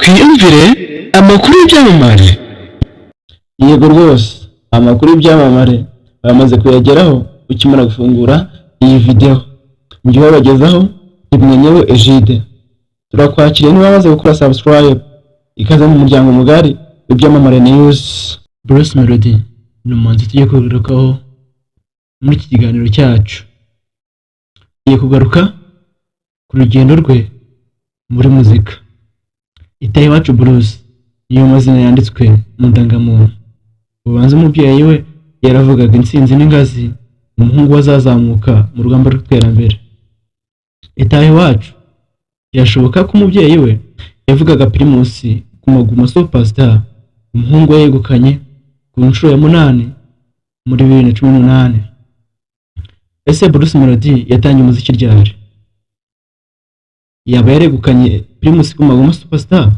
Twiyumvire amakuru y'ibyamamare. Yego rwose, amakuru y'ibyamamare bamaze kuyageraho ukimara gufungura iyi video. Njye ubabagezaho ni Mwenyewe Egide. Turakwakiriye niba wamaze gukora subscribe. Ikaze mu muryango mugari w'ibyamamare news. Bruce Melody ni umuhanzi tugiye kugarukaho muri iki kiganiro cyacu. Tugiye kugaruka ku rugendo rwe muri muzika. Itahiwacu Bruce niyo mazina yanditswe mu ndangamuntu. Ubanza umubyeyi we yaravugaga intsinzi n'ingazi umuhungu we azazamuka mu rugamba rw'iterambere. Itahiwacu birashoboka ko umubyeyi we yavugaga Primus Guma Guma Superstar, umuhungu we yegukanye ku nshuro ya munani muri 2018. Ese Bruce Melody yatangiye umuziki ryari? Yaba yaregukanye Primus Guma Guma Superstar?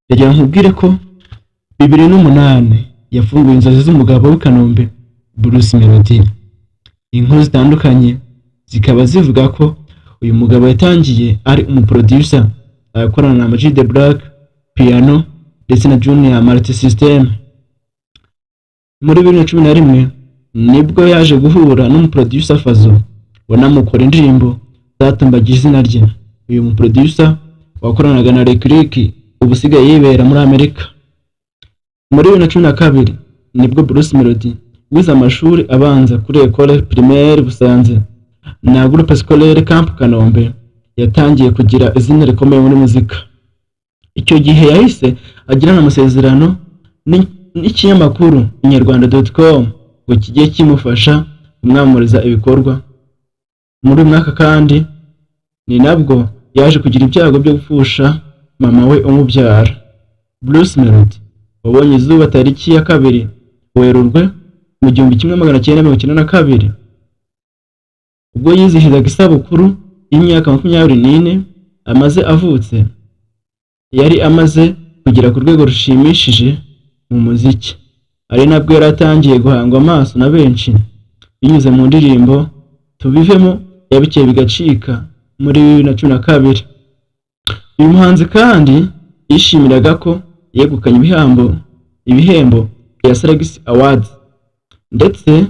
Ndagira nkubwire ko 2008 yafunguye inzozi z'umugabo w'i Kanombe, Bruce Melody. Inkuru zitandukanye zikaba zivuga ko uyu mugabo yatangiye ari umuproducer, akorana na Amag The Black, Piano ndetse na Junior Multi System. Muri 2011 nibwo yaje guhura n'umuproducer Fazzo, wanamukora indirimbo zatumbagije izina rye. Uyu muproducer wakoranaga na Lick Lick, ubu usigaye yibera muri Amerika. Muri 2012 nibwo Bruce Melody wize amashuri abanza kuri Ecole Primaire Busanze na Groupe Scolaire Camp Kanombe yatangiye kugira izina rikomeye muri muzika. Icyo gihe yahise agirana amasezerano n'ikinyamakuru inyarwanda.com ngo kijye kimufasha kumwamamariza ibikorwa. Muri uyu mwaka kandi ni nabwo yaje kugira ibyago byo gupfusha mama we umubyara. Bruce Melody wabonye izuba tariki ya 2 Werurwe mu 1992, ubwo yizihizaga isabukuru y'imyaka 24 amaze avutse, yari amaze kugera ku rwego rushimishije mu muziki, ari nabwo yari atangiye guhangwa amaso na benshi binyuze mu ndirimbo Tubivemo yabikeye bigacika muri 2012. Uyu muhanzi kandi yishimiraga ko yegukanye ibihembo bya Salax Awards, ndetse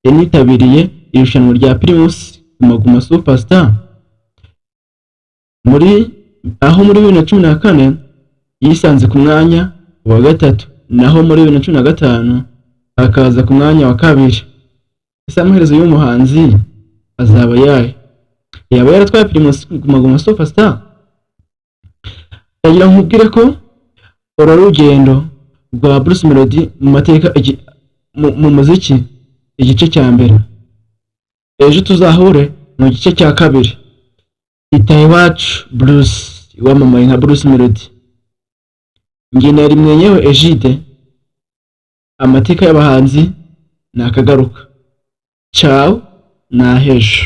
yanitabiriye irushanwa rya Primus Guma Guma Superstar, muri aho muri 2014 yisanze ku mwanya wa gatatu, naho muri 2015 akaza ku mwanya wa kabiri. Ese amaherezo y'umuhanzi azaba yahe? Yaba yaratwaye Primus Guma Guma Superstar? Ndagira nkubwire ko uru rugendo rwa Bruce Melody mu mateka mu muziki, igice cya mbere. Ejo tuzahure mu gice cya kabiri. Itahiwacu Bruce wamamaye nka Bruce Melody. Njye nari Mwenyewe Egide. Amateka y'abahanzi ni akagaruka. Ciao, nahejo.